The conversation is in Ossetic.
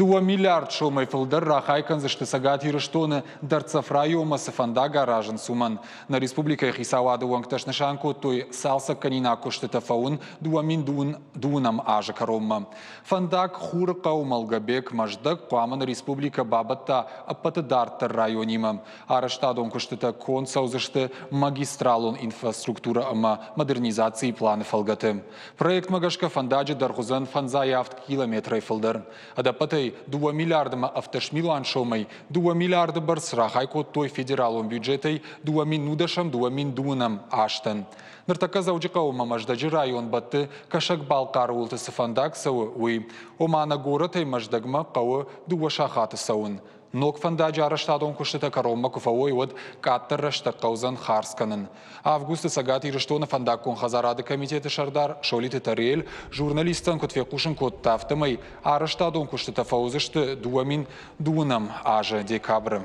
2 миллиард сомӕй фылдӕр рахай кӕндзысты Цӕгат Ирыстоны дӕрддзӕф районмӕ цы фӕндаг аразынц, уымӕн. Нӕ республикӕйы хицауады уӕнгтӕ снысан кодтой цалцӕггӕнинаг куыстытӕ фӕуын 2020 азы кӕронмӕ. Фӕндаг Хурыхъӕу, Малгобек, Мӕздӕг хъуамӕ нӕ республикӕ бабӕтта ӕппӕты дарддӕр районимӕ. Арӕзтадон куыстытӕ конд цӕудзысты магистралон инфраструктурӕ ӕмӕ модернизацийы планы фӕлгӕты. Проектмӕ гӕсгӕ фӕндаджы дӕргъ уыдзӕн 57 километрӕй фылдӕр. Ӕдӕппӕтӕй 2 миллиарды ӕмӕ 17 милуан сомӕй 2 миллиарды бӕрц рахай кодтой федералон бюджетӕй 2010-2020 азтӕн. Ныртӕккӕ Дзӕуджыхъӕуы ӕмӕ Мӕздӕджы район бӕтты Кӕсӕг-Балхъары уылты цы фӕндаг цӕуы, уый. Ома нӕ горӕтӕй Мӕздӕгмӕ хъӕуы 2 сахаты цӕуын. Ног фӕндаджы арӕзтадон куыстытӕ кӕронмӕ куы фӕуой, уӕд къаддӕр рӕстӕг хъӕудзӕн хардз кӕнын. Августы Цӕгат Ирыстоны фӕндаггон хӕдзарады комитеты сӕрдар Солиты Тариэль журналисттӕн куыд фехъусын кодта, афтӕмӕй арӕзтадон куыстытӕ фӕуыдзысты 2020 азы декабры.